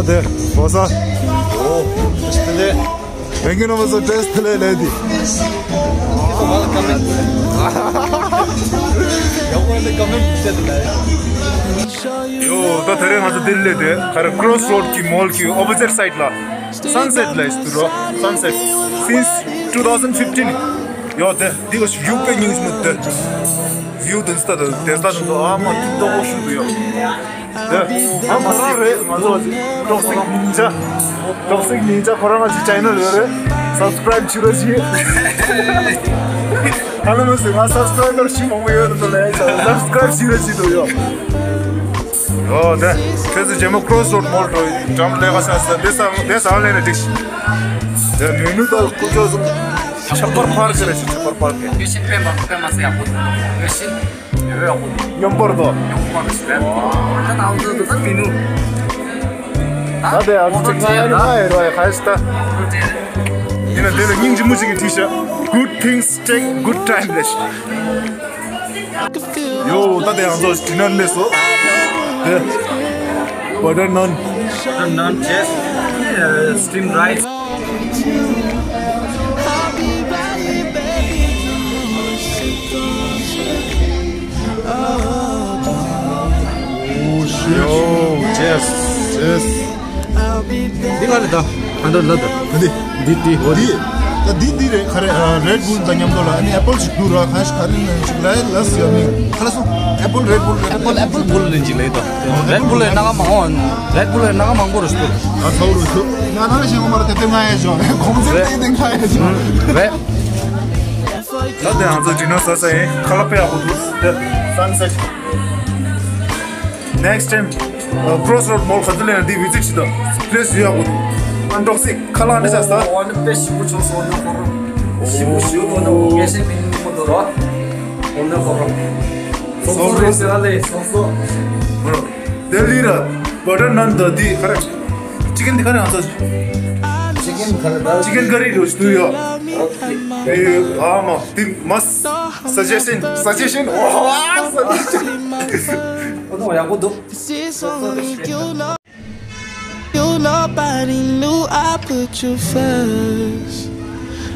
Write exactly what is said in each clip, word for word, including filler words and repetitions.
ཏེ་བོ་ས། ཨོ། ཏེ་ལེ། རང་གི་ནང་མ་སོ་ཏེ་ལེ་ལེ་དི། ཡོ། ད་ད་རེས་ང་ཚོ་ལྡི་ལི་ལ་ཏེ་ག་རེ་Crossroad གི་མོལ་གི་ཨོ་པོ་ཟིཊ་སའིཌ་ལ་Sunset ལ་ཡིན་འདུག་རོ། Sunset since two thousand fifteen ཡོ། ཏེ་འདི་ག་བིའུ་དཔེ་ཉུང་ཞིག་མི་འདུག་བིའུ་དེ་ཚོ་ད་དེ་ཚོ་ད་ཨ་མ་ཐུག་ཏོག་པོ་ཞིག་འདུག་ཡོ། ཨ་ཁོ་རང་རེད། ང་ཚོ་Toxic Ninja Toxic Ninja ཁོ་རང་ང་ཚོའི་ཆེ་ནལ་ཡོད་རེད། སབ་སི་ཀ་རའིབ་བྱེད་རོགས་བྱེད། ཨ་ལ་མ་ཟེར། ང་སབ་སི་ཀ་རའིབ་པར་ཞིག་མང་པོ་ཡོད་འདུག་ལ། སབ་སི་ཀ་རའིབ་བྱེད་རོགས་བྱེད་འདུག་ཡོ། ཨོ་ཏེ་ཁྱེད་ཚོ་རྗེས་མ་Crossroad མོལ་འགྲོ་འགྲམ་ལས་ཀ་ས་ས་ཏེ་ས་ཏེ་ས་ལེན་ན་འགྲིག་ཤི། ཏེ་མི་ནུ་ད་ཁུ་ཅོ་ཆབ་པར་པར་ཀི་རེད་ཤི། ཆབ་པར་པར་ཀི། ཡོད་ཤི་པེ་མ་པེ་མ་སེ་ཡག་པོ་ཡོད་ཤི། ཡོད་ཡག་པོ་ཡོད་པར་ཏོ། ཡོད་པར་ཤི་པེ། ད་ནང་དུ་ད་མི་ནུ། ད་ཏེ་ཨ་ཅིག་ང་ཡ་ང་ཡ་རོ་ཡ་ཁ་ཤི་ད། ཡིན་ན་ཏེ་ལ་སྙིང་རྗེ་མོ་ཅིག་གི་ཏི་ཤ། Good things take good time ལེ་ཤི། ཡོ། ད་ཏེ་ང་ཚོ་ཌི་ནར་ལེན་སོང་། ཏེ་བ་ཊར་ནན། Naan, yes. Uh, steamed rice. ཡོ། ཅེས། ཅེས། འདི་ག་རེ་ད། ཨ་འདྲ་ལ་ད། འདི། འདི་འདི་འོ་འདི། འདི་ད་འདི་འདི་རེད། ག་རེ་ཨ་Red Bull དང་མཉམ་དུ་ལ་ཨ་ནི་Apple ཞིག་བླུགས་ར། ག་ཞིག་ག་རེ་ནང་ཞིག་ལ་ལ་སི་ཡ་མིན་ག་ལ་སོང་། Apple Red Bull རེད། Apple Apple Bull ལེན་ཅིག་ལེ་ད། Red Bull ལེ་ན་ག་མང་འོ། Red Bull ལེ་ན་ག་མང་པོ་རེད་ཤི། ང་ཚོ་རུ་ཤོ། ང་ད་ལ་ཞེ་གོ་མ་ར་དེ་དེ་ང་ཡ་ཞོ། གོང་ཚེ་རེད། དེ་དེ་ང་ཡ་ཞོ། རེད། ད་ཏེ་ང་ཚོ་ཌི་ནར་ཟ་ས་ཡིན། ཁ་ལག་དཔེ་ཡག་པོ་འདུག་ཏེ་Sunset Next time Crossroad མོལ་ག་ཚོད་ལེན་ན་འདི་བི་ཛིཊ་བྱེད་དང་། པི་ལེ་སི་ཡག་པོ་འདུག་ཨ་ཊོག་སིག་ཁ་ལག་འདི་ཆ་ས། འོ་ནི་དཔེ་ཞིམ་པོ་བྱུང་སོང་ནི་ཁོ་རང་། ཞིམ་པོ་ཞིམ་པོ་ནི་ངེས་ཤེས་མི་ནུ་མོ་དོ་རོ། འོ་ནི་ཁོ་རང་། སོང་སོང་རེད་ཟེར་ལེ་སོང་སོང་། ལྡི་ལི་ར་བ་ཊར་ནན་ད་འདི་ག་རེ། ཅི་ཀེན་འདི་ག་རེ་ང་ཚོ། ཅི་ཀེན་ག་རེ་ད། ཅི་ཀེན་ཀ་རི་རུ་ཞུ་ཡོ། ཨ་མ་འདི་མ། Suggestion, suggestion. ཨོ་ཧ། Suggestion. ཨོ་ནོ་ཡག་པོ་འདུག This is only you know. You, nobody knew I put you first.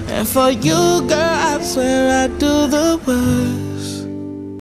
And for you, girl, I swear I do the work.